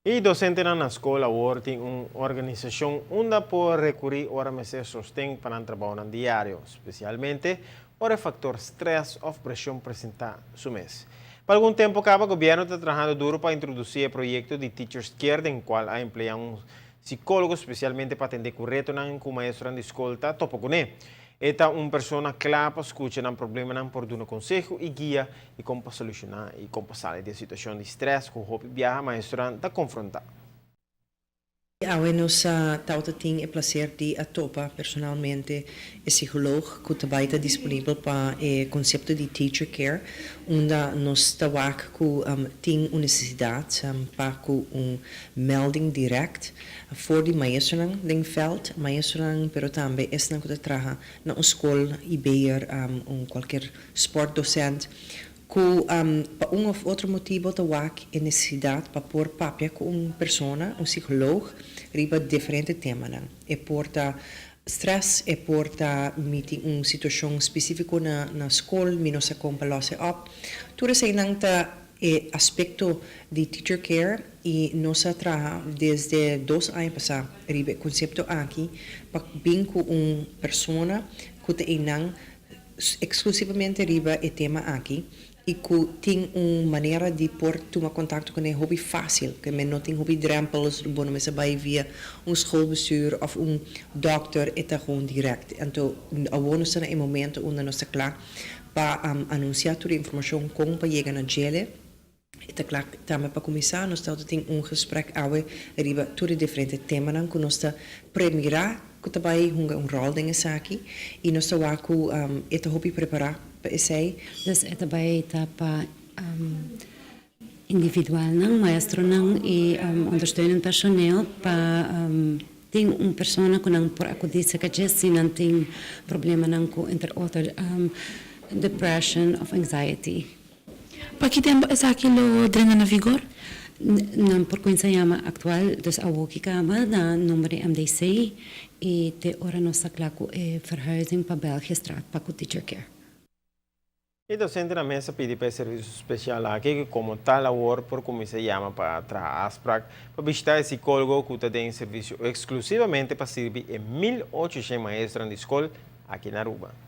E docentenan na scol awor tin un organisacion unda por recuri ora mester sosten pa nan trabou diario, especialmente ora factor stress of presion presenta su mes. Pa algun tempo caba, gobierno ta trahando duro pa introduci e proyecto di Teachers Care, den cual a emplea un psicologo especialmente pa atende cu retonan cu maestro di scol ta topa cune. E ta un persona cla pa scucha nan problemanan, por duna conseho y guia y con pa soluciona y con pa sali di e situacion di stress cu hopi biaha maestro ta confronta. Awe nos tabata tin e placer di a topa personalmente e psicologo cu tambe ta disponibel pa e concepto di teacher care, unda nos ta wak cu tin un necesidad pa cu un melding direct for di maestronan den veld, maestronan, pero tambe esnan cu ta traha na un scol y beheer, un cualkier sportdocent cu pa un of otro motibo ta wak e necesidad pa por papia cu un persona, un psicologo, riba diferente temanan. E por ta stress, e por ta mi tin un situacion specifico na scol, mi no sa con pa los op. Tur esey ta e aspecto di teacher care y nos a traha desde 2 aña pasa riba e concepto aki pa bin cu un persona cu ta exclusivamente riba e tema aki y cu tin un manera di por tuma contacto cu e hopi facil, cu men no tin hopi drempels, bo no mester bay via un schoolbestuur of un dokter, e ta gewoon direct. Anto, awor nos ta na e momento unda nos ta cla pa anuncia tur e informacion con pa yega na dje. E ta cla tambe pa cuminsa, nos ta tin un gesprek awe riba tur e diferente temanan cu nos ta premira cu ta bay hunga un rol den esaki y nos ta wak cu e ta hopi prepara pa esey. Dus e ta bay ta pa individual nan, maestronan y ondersteunend personeel pa tin un persona cu nan por acudi serca si nan tin problemanan cu, entre otro, depression of anxiety. Pa ki tempo esaki lo drenta na vigor? Nan por cuminsa yama actual, dus awor cu caba na nomber di MDC y te ora nos ta cla cu e verhuizing pa Belgiëstraat pa cu teacher care. E docentenan mes a pidi pa e servicio special aki, como tal awor por cuminsa yama pa traha afspraak pa bishita e psicologo cu ta den servicio exclusivamente pa sirbi e 1800 maestro di scol aki na Aruba.